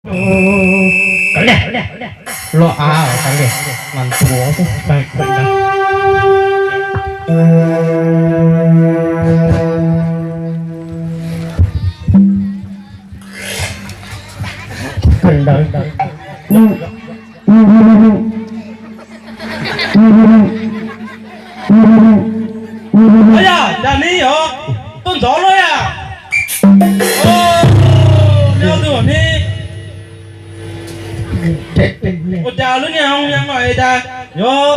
Kav liam, los av kav liam, mas ntuav xwb. Kawg ntawd. Yog cas neb yog tuaj ntxov luaj yam? Neb ob tug neb ua cas lub niag hoo yas no es cas yuav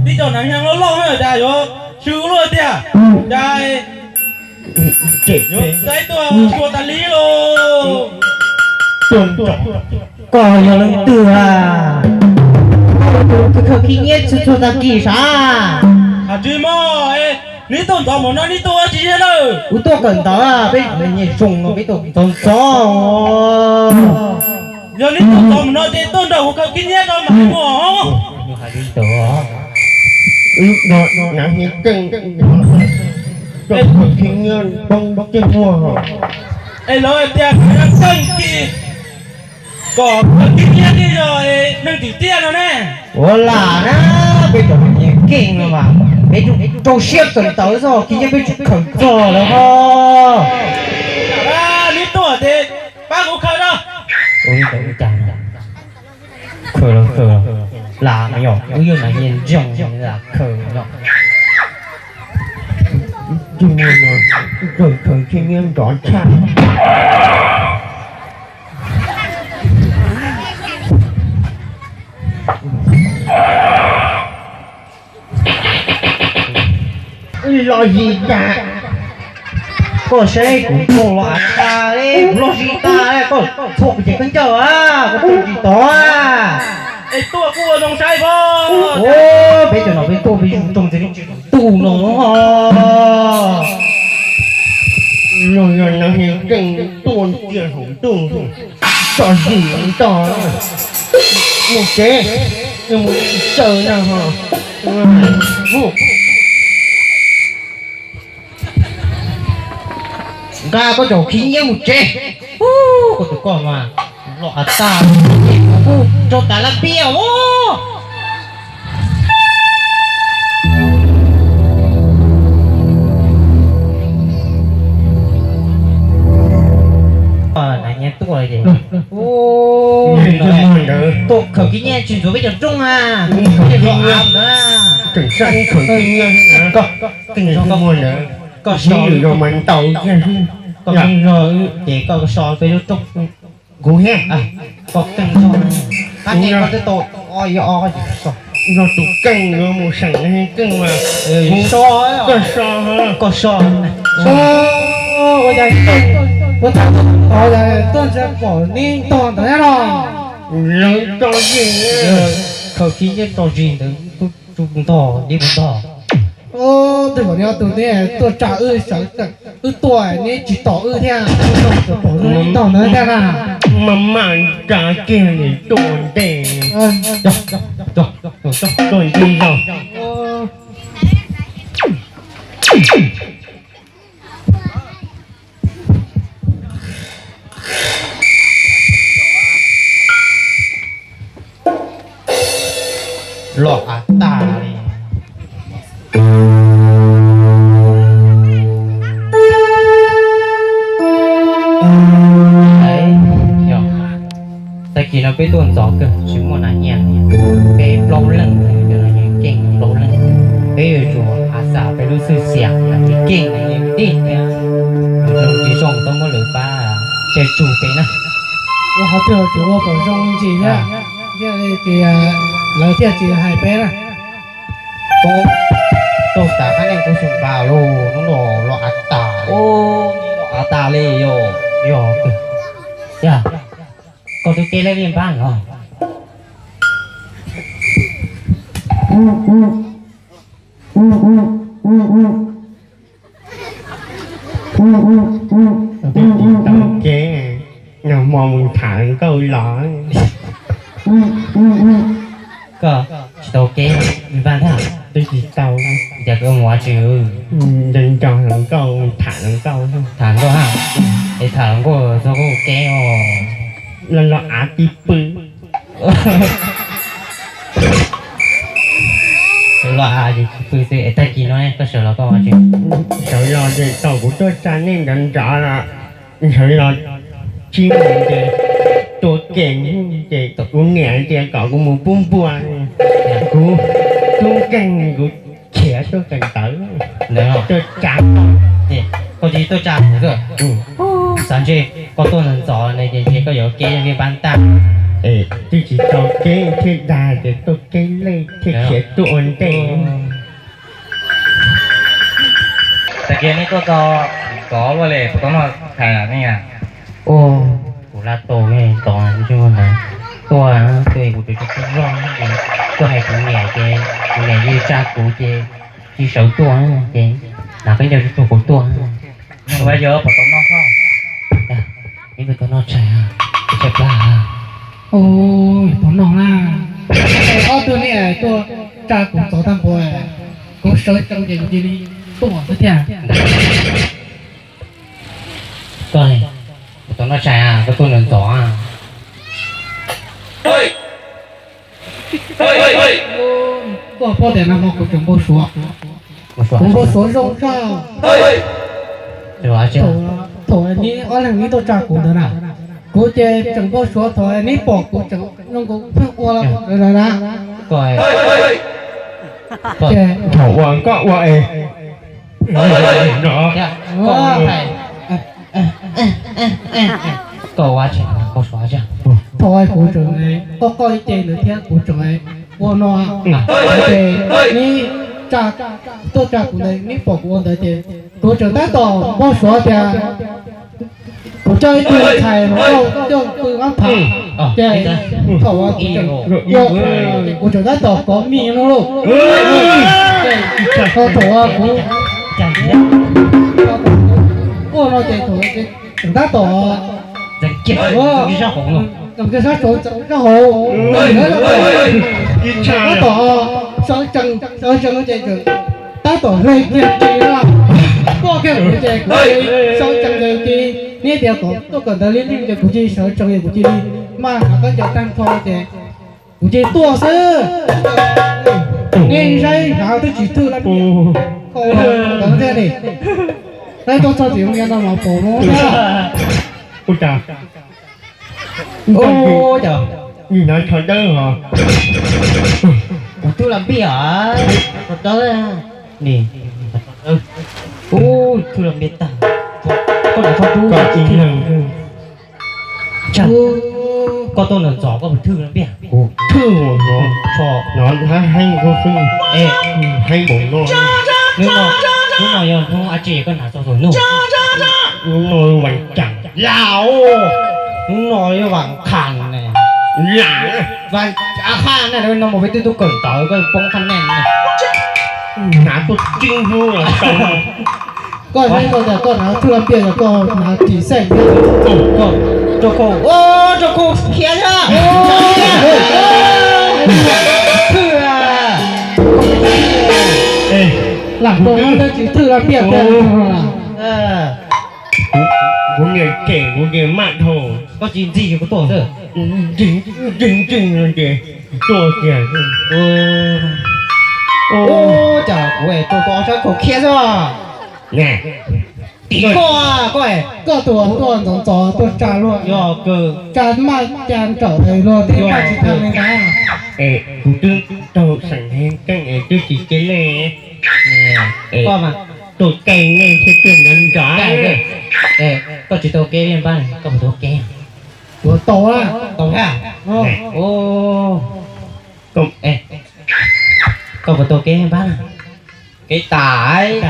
tib co nab yas loj loj na cas yuav tsw luaj tiag cas? Yuav txaib tuaj xyuas tas li lauj. Koj yog leej twg a? Koj tus khaws khib nyiab txhua txhua tag kis sav? Hais tsis mog, neb tuaj ntxov npaum no neb tuaj ua tsi thiab lawm? Kuv tuaj kawm ntawv, peb nyiam zoo no peb tuaj ntxov ntxov. Yog neb tuaj ntxov npaum no ces tuaj nrog kuv khaws khib nyiab rau mam mus. Hais li ntawd, nab nyiab keej, koj khaws khib nyiab poob caj muag. Es lawv hais tias khaws nab keej ces kom khaws khib nyiab thiaj yog neeg tim tiaj no ne. Ua lam na, peb cov nab nyiab keej no mas peb rau siab kawm ntawv xwb, khib nyiab peb tsis khaws txog lawm ho. Neb tuaj ces pab kuv khaws na. Ua li ntawd ua cas no? Khaws los khaws, lam no yog wb yog nab nyiaj ntseeg lam khaws no. Tsis muaj no, khaws khaws khib nyiab nrov tshaj. Los zis tas, koj saib kuv txhuam los av tas li, kuv los zis tas, koj txhuam kuv ces koj ncauj a, koj txhuam tsis tod a. Es tuaj kuj ua zoo saib pab. Peb cov no peb tuaj peb zoo tsis tau ntuj no. Los yog nab nyiaj keej tuaj ntsia hauv ntuj, tso zis ntog, mus tsev, mus tsis tsaws na ho. Nqa koj cov khib nyiab mus tsev. Koj tus koj mas los av tas, kuv kuj rau tas laj piaj os. Nab nyiaj tuaj ces tuaj khaws khib nyiab tsis ntxuav peb cov rooj a, los av ntawd na. Tseem sab khaws khib nyiab, koj keej zog mas ntau thiab. Koj keej zog ces koj so peb lub rooj. Kuv thiab, koj keej zog, qab ntej koj twb tau ob ib ob. Yog tus keej yuav mus seem keej mas, koj so, koj so. Ua cas tuaj tod tuaj ntsia pom neb ntog ntawd thiab los? Lawv tso zis, khaws khib nyiab tso zis ntawd ntog neb puas ntog? Twb kom neb ob tug neb tuaj tsa wb sawv, wb tuaj neb tsis tos wb thiab, pom neb ntog ntawd thiab na. Mas mam tsa kiag nim tuaj ntej, tuaj ntej zog. Los av tas li. Tag kis no peb tuaj ntxov kawg tsis muaj nas nyiaj, peb plaub leeg, cov nas nyiaj keej plaub leeg, peb yuav tsum av xav peb lub xwm xiam nas nyiaj keej nas nyiaj tij thiab. Zoo tsis zoo tau muab lawv pab caij tsuj peb na. Ua qhov twg tsuas ua kom zoo ntsis thiab, thiaj li tsis, lawv thiaj tsis hais peb na. Tau tas qab neej kuv xum npas lauj, hnub no los av tas, los av tas li yog. Yog, yog, koj twb teb laj liaj npab no. Tau kev, nag hmo mus tham hluas nkauj los. Koj tsis tau kev, npaj thiab. Twb tsis tau. Cas koj mus ua tsi? Nco nco hluas nkauj, tham hluas nkauj. Tham nkauj ha? Es tham hluas nkauj txog koj kev os. los los av tib pw. Los av tib pw xwb es tag kis no koj sawv los koj ua tsi? Sawv los ces thaum kuv tuaj tsa nej nrov nrov los, sawv los tsib moos ces tua kem ces kuv niam tias kom kuv mus pub npua, kuv tub nkeeg kuv khiav tuaj kawm ntawv, tuaj tsa. Koj tsis tuaj tsa kuv xwb. Xav ntshe koj tuaj ntxov ntxov ne ces ntshe koj yuav kev zoo li npab tag. Es twb tsis tau kev thiaj dag ces tuaj kev lej thiaj khiav tuaj ua ntej. Tag kis nej tuaj txog ntxov luaj li, puas tau noj tshais nej a? Ua, kuv laj tau ntxov ntag. Tuaj, tuaj kuv tseem tsis tau zog, tuaj hais kuv niam ces kuv niam yeej tsa kuv ces tsis sawv tuaj ces hnav khaub ncaws tsuag tsuag kuv tuaj. Yog puas tau noj tshais? Ib pliag tau noj tshais, tshais plab. Tau noj na. Ob tug nej tuaj tsa kuv ntxov tag npaum, kuv sawv tsees ces kuv cia li tuaj xwb thiab. Koj, tau noj tshais, koj tuaj ntxov ntxov. Koj paub tias nag hmo kuv tseem npau suav, kuv npau suav zoo tshaj. Thaum neb ob leeg neb tuaj tsa kuv ntawd na, kuv ces tseem npau suav thaum neb pom kuv tseem zoo nkaus pheej ua lawm na. Thaum uas koj ua es Koj ua tseem npau suav. Thaum kuv tseem qoj qoj ib ce ntawd thiab kuv tseem ua no, ces neb tuaj tsa kuv ntawd, neb pom kuv ua ntawd ces kuv tseem tab tom npau suav tias kuv coj ib tug ntxhais los coj pw ab phav, ces thaum kuv tseem tab tom kov mij no lauj. Thaum kuv ua no ces tseem tab tom, tseem kiag sab saud, sab hauv, tab tom sawv tsees, sawv tsees ces tab tom hle kiag ris no, poj kiag kuv ces kuv sawv tsees ces kuv cia, neb tias kom tuaj kawm ntawv liab liab ces kuv cia li sawv tsees ces kuv cia li maj hnav khaub ncaws tag nrho ces kuv cia li tuaj xwb. Nej saib hnav twb tsis thwj laj, koj ua ntawd thiab li. Saib tuaj txog tim no mas pom no. Ua cas, ua cas, nim hnav tsho dawb os. Kuv thwj los npiaj os, tsho dawb, nim, ub, thwj los npiaj tag. Koj nim tsho dub, koj ib leeg. Koj tuaj ntxov ntxov koj puas thwj los npiaj? Kuv thwj no, no hab heeb koj xwb, heeb npaum no. Hnub no, hnub no yog hnub ab tsi koj hnav txog tus nug? Hnub no vas cas? Lam, hnub no yog vas khas ne. Lam, vas khas na, no mus peb twb tuaj kawm ntawv koj poob qhab neeg ne. Hnav tuaj tsib hnub los tau. Koj saib koj tias koj hnav thwj los npiaj los koj hnav ris xeej thiab. Rau khau, rau khau khiav thiab. Thwj, lam rau tab sis thwj los npiaj thiab. Kuv niam cem kuv ces maj dhau. Koj tsis ntxig kuv tuaj xwb. Ntxig ntxig no ces tuaj kiag. Ua cas kuv es rau tau ob sab khau khiav xwb. Tim koj, koj, koj tus uas tuaj ntxov ntxov tuaj tsa luaj, yog kawg tsa maj ca nraum ntawd luaj thiab maj tsis tau li ntawd. Es kuv twb raug seem heev keej es twb tsis kev lej. Koj mas tus kev nej thiaj tuaj nrov nrov. Koj tsis tau kev li npab, koj puas tau kev? Kuv tau, tau thiab. Koj puas tau kev npab? Kev tas.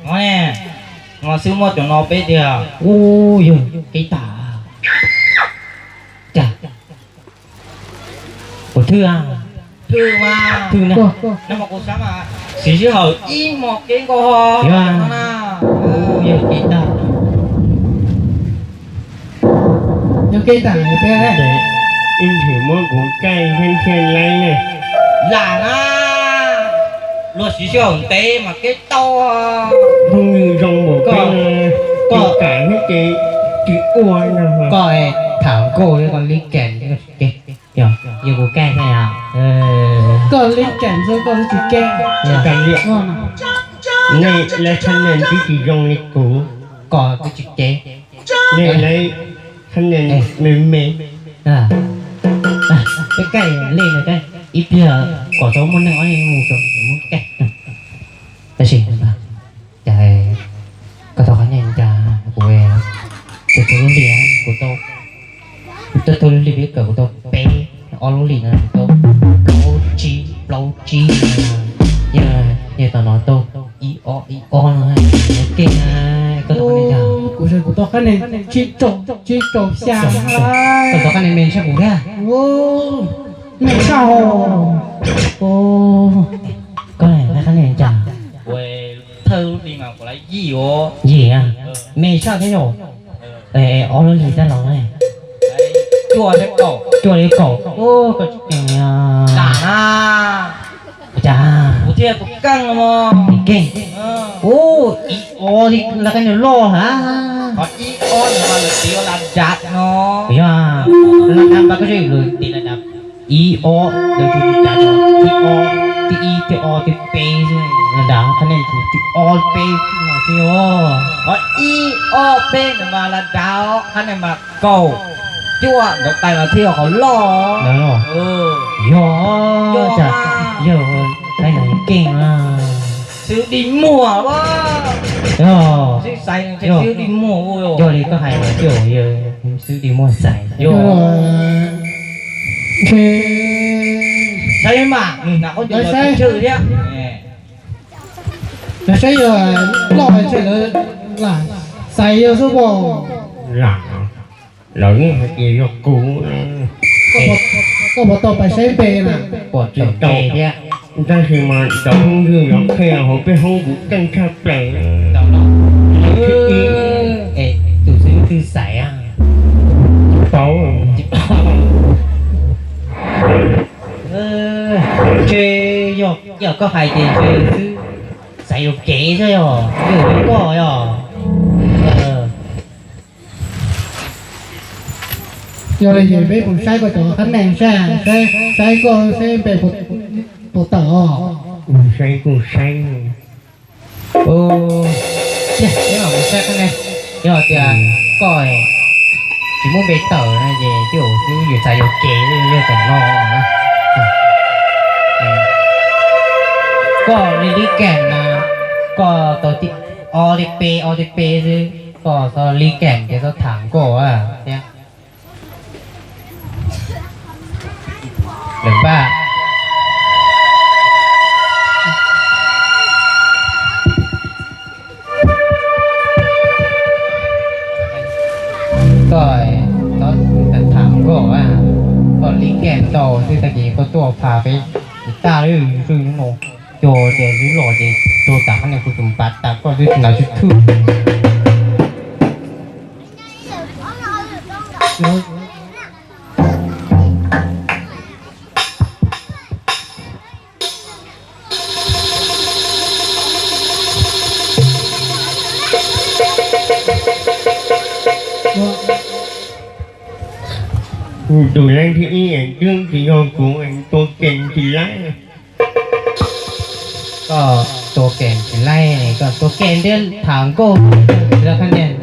Ua xwb muab cov no peb tiag. Ub, yog kev tas. Cas, puas thwj? Thwj mas, thwj na. Nag hmo kuv xav mas siv sij hawm ib hmo kev nkaus ho. Yog kev tas. Yog kev tas peb ib ntsis muab kuv caij heeb thiaj laib ne. Lam na, luag siv sij hawm ntev mas kev tau. Phooj ywg zoo npaum peb no, koj kam thiab ces tsis ua no. Koj es tham nkauj li koj li keem, yog kuv keej thiab yom? Koj li keem xwb koj twb tsis keej. Nej lawv txheeb neeg twb tsis zoo li kuv, koj twb tsis keej. Nej lawv txheeb neeg me me. Peb kaij li no, ib pliag kom tau muaj neeg ob mus rau muab kaij. Tab sis cas koj tau qhov nej cas kuv tus tus lub hli, kuv tau tau tus lub hli peb kawm kuv tau peb, ob lub hlis no kuv tau plaub tsib, plaub tsib, yog tom no tau ib ob ib ob no, keej. Koj tau qhov nej cas? Kuv kuv tau qhov nej tsib rau, tsib rau xya. Koj tau qhov nej me tshaj kuv thiab. Me tshaj hos. Koj qhov nej cas? Thawj lub hli mas kuv lab yim os. Yim a, me tshaj thiab yom. Ob lub hlis tag los ne, cuaj thiab kaum. Cuaj thiab kaum. Koj tsis keej li. Cas na, cas kuv thiaj tus keej los mas. Keej. Ub, ib ob li lawv qab niag loj hab. Qhov ib ob no mas lawv tias ua la dav no. Yog, la dav npaj koj seb lawv tias la dav. Ib ob lawv tus cas, ib ob, thib ib thib ob thib peb xwb, la dav qhab nej tus thib ob peb no thiab os. Qhov ib ob peb no mas la dav, qhab nej mas kaum, cuaj ntawd tais mas thiaj qhov loj. Yog, yog, yog, tais no keej na. Xwb dig muag, xwb xaiv, xwb dig muag. Yog li koj hais mas coj xwb dig muag xaiv. Ntshe saib mas nws hnav qhov ncauj saib thiab. Lawv saib yog loj ntshe lawv lam xaiv yog xwb pom. Lam, lawv yeej hais tias yog kuv. Koj puas tau pais saib npe na? Puas tau npe thiab. Tab sis mas cov phooj ywg yuav qhia hauv peb hoob kuv keej tshaj plaws. Tus xib hwb twg xaiv? Tsis paub. Ntshe yog koj hais ces ntshe xwb xaiv yuam kev xwb yog, yog koj yog. Yog li ces peb mus saib koj cov qhab nees saib, saib koj seb npe puas tawm os. Saib kuj saib. Peb mam mus saib qhab nees, yog tias koj tsis muaj npe tawm no ces twb xwb yus xaiv yuam kev yog tam no. Koj li Lib Keem na, koj tau ob tib peb, ob tib peb xwb, koj txhob Lib Keem ces txhob tham nkauj thiab. Lawm npaj. Koj txhob tham nkauj, koj Lib Keem ntau xwb tag kis koj tuaj pha peb tag lawm, hnub no cog tias twb los ces tuag tas qhab nees kuv tus npav tas koj twb tsis ntaus tsis thwj. Tus leej thib ib twb tsis yog kuv, tua kees tsis laib. Koj tua kees tsis laib, koj tua kees thiab tham nkauj, lawv qhab nees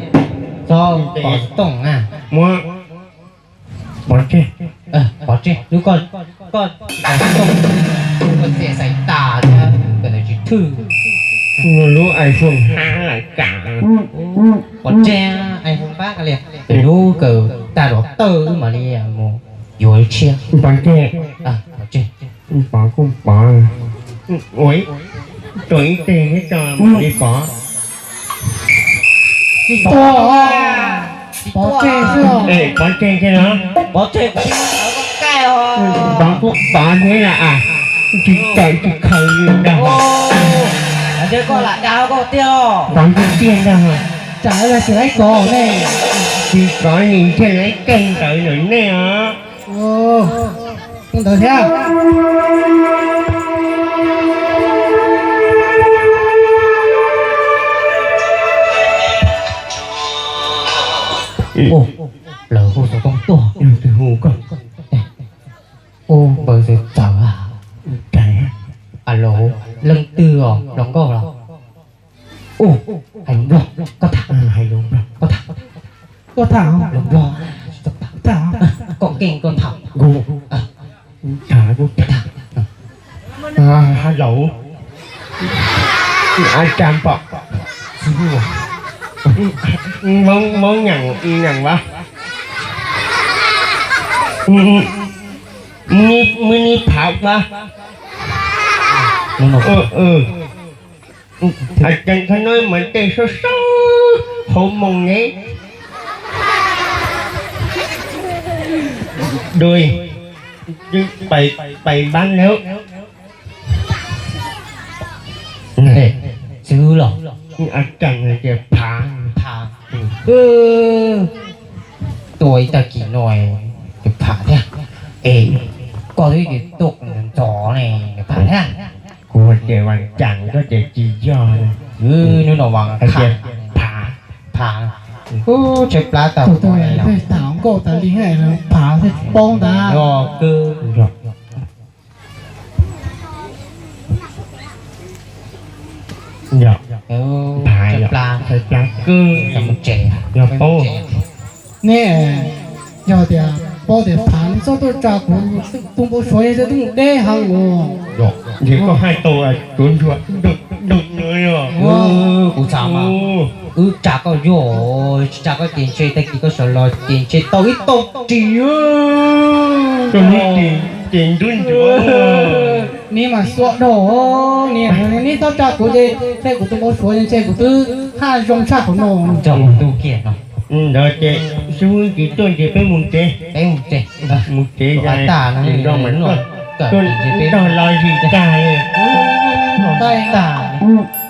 txhob pov tooj na. Muab pov tseg, pov tseg, lub koj, koj pov tooj, koj txiav xaiv tas thiab koj ntawd tsis thwj. Lub iPhone hab lam kam. Pov tseg, iPhone pab ka li, lub kawm tag rov tawj wb mam li mus yuav tshiab. Pov tseg, pov tseg. Pov kuj pov, ua ib teg thiab tso li pov. Pov tseg xwb. Pov tseg thiab los? Pov tseg, pov kuj pov thiab las, tsis tawm tsis khaws li ntag. Pov kuj tiag ntag. Tsam ib los tsis laib kov ne. Tsis kov li ntshe laib keeg ntawd lawm nej os. Ntawd thiab. Lawv hu xov tooj tuaj. Hu koj. Ub, npawb xwb txawv a. Alo, leej twg os, hluas nkauj los? Ub, hais lus Nplog, koj tham. Hais lus Nplog, koj tham. Koj tham, hluas Nplog, tham, koj keej koj tham. Kuv tham, kuv tham. Hello, a tsa pom, Hmoob, Hmoob nyeem, nyeem vas. Mws ni phav vas. Tseem qhov no mas tej sab sab hauv moos ne. Dui, pais npab lawm. Xwb los? Phav, phav. Tuaj ib tag kis no, phav thiab. Es koj twb tuaj ntxov ne, phav thiab. Kuv tias vas cas koj tias tsis yog. Hnub no vas phav, phav. Tshaib plab tag, tag nkauj tas li, phav thiaj tsis paub ntag. Tshaib plab, tshaib plab kawg. Yog paub. Nej, yog tias paub tias phav nej txhob tuaj tsa kuv tus npau suav, yog tias twb mus deb heev os. Ces koj hais tau tsuav ntsuag dub no. Kuv xav mas wb tsa koj yuag, tsis tsa koj ces ntshe tag kis koj sawv los ces ntshe tau ib tauj ris. Koj neb ces ntub ntsuav. Neb mas xuab dhau, neb txhob tsa kuv ces ntshe kuv tus npau suav ntshe kuv twb haj zoo tshaj qhov no. Ntawd ces xib hwb tsis tuaj ces peb mus tsev. Peb mus tsev. Mus tsev, nrog mas tuaj, tuaj nrog los zis tag. Tag.